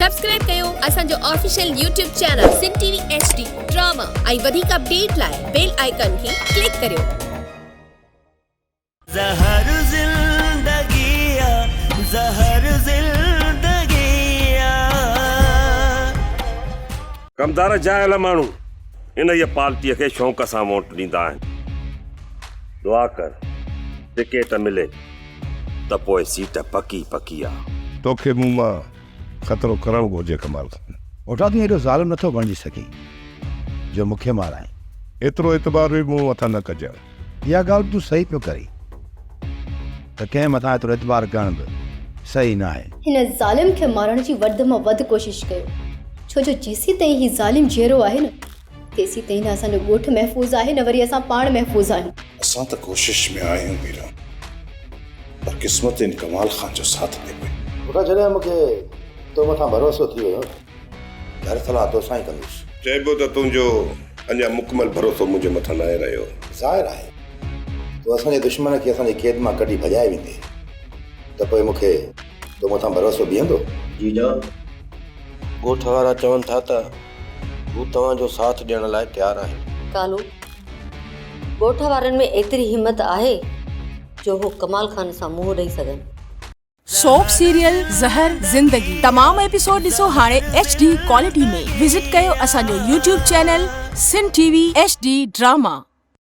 Subscribe ڪيو اسان جو official YouTube channel Sindh T V H D drama ۽ وڌيڪ اپڊيٽ لاء بيل آئيڪان کي ڪلڪ ڪريو. زهر زندگي آ زهر زندگي آ. ڪمدار جاهل ماڻهو انهيء پارٽيء کي شوق سان ووٽ ڏيندا آهن. دعا ڪر ٽڪيٽ ملي ته پوء سيٽ پڪي پڪي آ. توکي مون مان خطرو ڪرڻ گهرجي ڪمال خان. اوٺا تون ايڏو ظالم نٿو بڻجي سگهين جو مون کي مارائين. ايترو اعتبار به مون مٿان نه ڪجان. اها ڳالهه به تون صحيح پيو ڪرين ته ڪنهن مٿان ايترو اعتبار ڪرڻ به صحيح ناهي. هن ظالم کي مارڻ جي وڌ مان وڌ ڪوشش ڪيو ڇو جو جيسيتائين هي ظالم جيئرو آهي نه تيسيتائين نه اسان جو ڳوٺ محفوظ آهي نه وري اسان پاڻ محفوظ آهيون. اسان ته ڪوشش ۾ آهيون ميران پر قسمت ان ڪمال خان جو ساٿ ڏي پئي. پٽ جڏهن مون کي تو مٿان ڀروسو ٿي ويو نه ته هر صلاح توسان ئي ڪندس. چئبو ته تنهنجو اڃا مڪمل ڀروسو منهنجي مٿان ناهي رهيو. ظاهر آهي تون اسان جي دشمن کي اسان جي قيد مان ڪڍي ڀڄائي ويندين ته پوء مون کي تو مٿان ڀروسو بيهندو؟ جيجان، ڳوٺ وارا چون ٿا ته هو توهان جو ساٿ ڏيڻ لاء تيار آهن. ڪالو، ڳوٺ وارن ۾ ايتري همت آهي جو هو ڪمال خان سان منهن ڏئي سگهن. سوپ سيريل زهر زندگي تمام ايپيسوڊ ڏسو هاڻي ايڇ ڊي ڪوالٽي ۾ وزٽ ڪيو اسان جو YouTube channel Sindh T V H D drama.